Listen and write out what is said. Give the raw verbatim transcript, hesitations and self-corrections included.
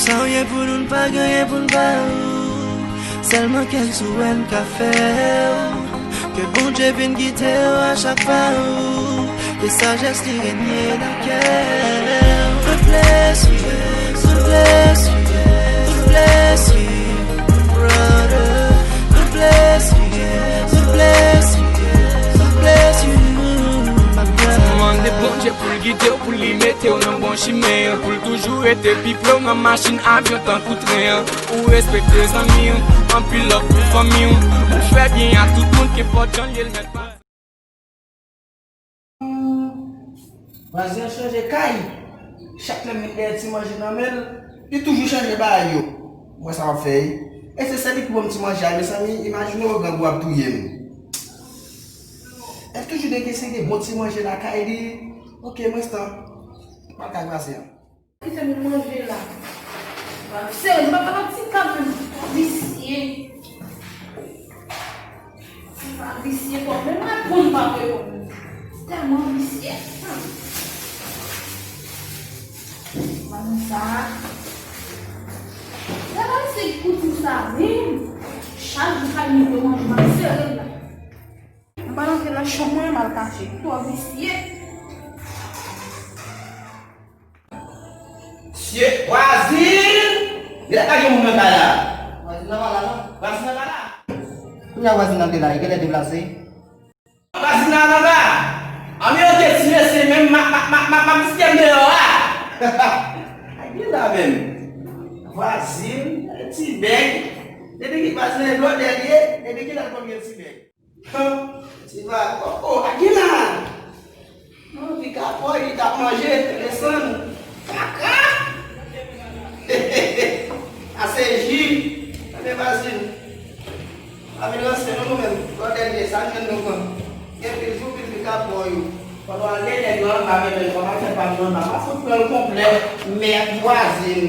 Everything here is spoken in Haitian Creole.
Pa anyen pou nou, n pa gen anyen pou n ba ou. Sèlman kèk sou wè n ka fè ou. Ke Bondye vin gide ou a chak pa ou. Ke sajès li renye nan kè ou. God bless you, God bless you, God bless you, brother. God bless you, God bless you, God bless you, my brother. Mande Bondye pou l gide w, pou li mete w nan bon chimen an, pou l toujou rete piplo nan machin avyon tankou tren an. Ou respekte zanmi w, anpil love pou fanmi w. Ou fè byen a tout moun, kenpòt jan l ye l mèt pa. Vwazen an chanje kay. Chak lè m vin dèyè ti manje nan men l, li toujou chanje bagay yo. M wè sa w ap fè, wi. E se sèl li ki ban m ti manje a, mezanmi, imajine w, grangou ap touye m. Èske toujou gen, gen bon ti manje lakay li? Ok, m restan. M al kay vwazen an. Kite m manje la. Serye, m pa, pa, pa ti kab menm. Visye. Ti pa visye twòp, menm reponn pa reponn. Tèlman visye. Madanm sa. Gade se kouti sa menm. Chak jou sa li mete manje, m ap sere l la. M pa rantre nan chanm mwen, m al kache. Twò visye. Sye, vwazin! Genlè pa gen moun nan kay la. Vwazin nan pa la, non. Vwazin nan pa la. Kounye a vwazin nan te la, li genlè deplase. Vwazin nan pa la. Anmyonte ti mesye, menm m ap, m ap, m ap, m ap, m ap kite m deyò a. Ay, gen la menm. Vwazin, ti bèg. Depi ki vwazin nan e blòdè li ye, depi ki lè l konn gen ti bèg. Ti va, oh, oh, Akila! Non, pika pòy, li t ap manje, desann. Kaka! A se ji. Tande, vwazin. Pa vin ranse non nou menm. Lòt dènye, sa n jwenn nou pran. Gen pil jou, pil pika pòy ou. Pandan w al gen nèg yo anba, men menm kòman fè pa m nan anba. M ap fout pran l konplè. Mèd vwazin.